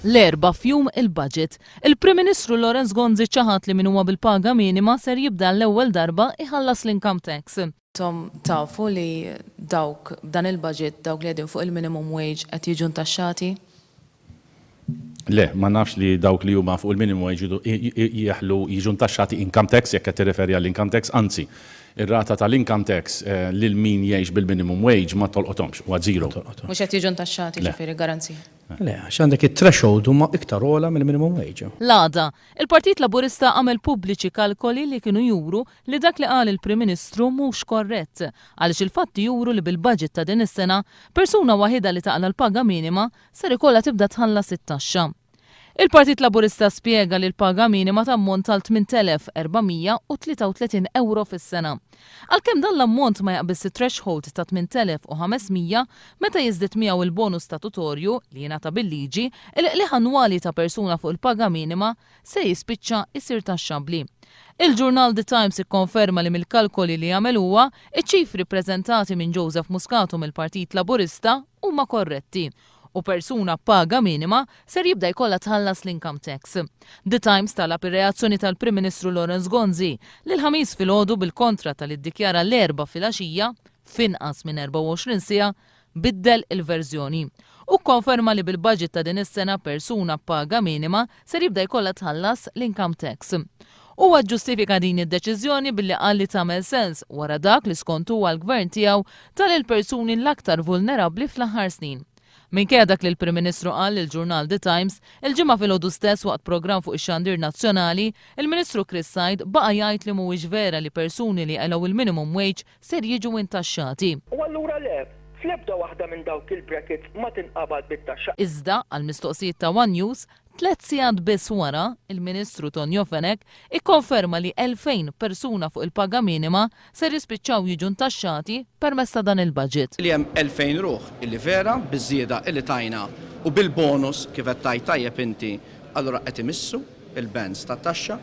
L-Erbgħa f'jum il-budget, il-Prim Ministru Lawrence Gonzi ċaħad li min huwa bil-paga minima ser jibda għall-ewwel darba jħallas l-income tax. Intom tafu li dawk, b'dan il-budget, dawk li qegħdin fuq il-minimum wage qed jiġu ntaxxati? Le, ma nafx li dawk li huma fuq il-minimum wage jeħlu jiġu ntaxxati income tax, jekk qed tirreferi għall-income tax, anzi, ir-rata tal-income tax lil min jgħix bil-minimum wage ma tolqothomx, huwa zero. Mhux qed jiġu ntaxxati, ġifieri garanzija. Le, għax għandek it-threshold huma iktar ogħla mill-minimum wage. L-għada, il-Partit Laburista għamel pubbliċi kalkoli li kienu juru li dak li qal il-Prim Ministru mhux korrett, għaliex il-fatti juru li bil-budget ta' din is-sena, persuna waħidha li taqla' l-paga minima ser ikollha tibda tħallas it-taxxa. Il-Partit Laburista spjega li l-paga minima tammonta għal 8,433 ewro fis-sena. Għalkemm dan l-ammont ma jaqbiżx it-threshold ta' 8,500, meta jiżdied miegħu il-bonus statutorju, li jingħata bil-liġi, il-qligħ annwali ta' persuna fuq il-paga minima se jispiċċa jsir taxxabbli. Il-ġurnal The Times ikkonferma li mill-kalkoli li għamel huwa, iċ-ċifri ppreżentati minn Joseph Muscat u mill-Partit Laburista huma korretti u persuna b'paga minima ser jibda jkollha tħallas l-income tax. The Times talab ir-reazzjoni tal-Prim Ministru Lawrence Gonzi li l-Ħamis filgħodu bil-kontra ta' li ddikjara l-Erbgħa filgħaxija, f'inqas minn 24 siegħa, biddel il-verżjoni u kkonferma li bil-budget ta' din is-sena persuna b'paga minima ser jibda jkollha tħallas l-income tax. Huwa ġġustifika din id-deċiżjoni billi qal li tagħmel sens wara dak li skont huwa l-Gvern tiegħu ta lill-persuni l-aktar vulnerabbli fl-aħħar snin. Minkejja dak li l-Prim Ministru qal lill-ġurnal The Times, il-Ġimgħa filgħodu stess waqt programm fuq ix-xandir nazzjonali, il-Ministru Chris Said baqa' jgħid li mhuwiex vera li persuni li jqilgħu il-minimum wage ser jiġu intaxxati. U allura le, fl-ebda waħda minn dawk il-brackets ma tinqabad bit-taxxa. Iżda, għall-mistoqsijiet ta' one News, Tlett sigħat biss wara, il-Ministru Tonio Fenech ikkonferma li 2,000 persuna fuq il-paga minima ser jispiċċaw jiġu ntaxxati permezz ta' dan il-budget. Li hemm 2,000 ruħ illi vera biż-żieda illi tajna u bil-bonus kif qed tgħid tajjeb inti allura qed imissu l-bands tat-taxxa.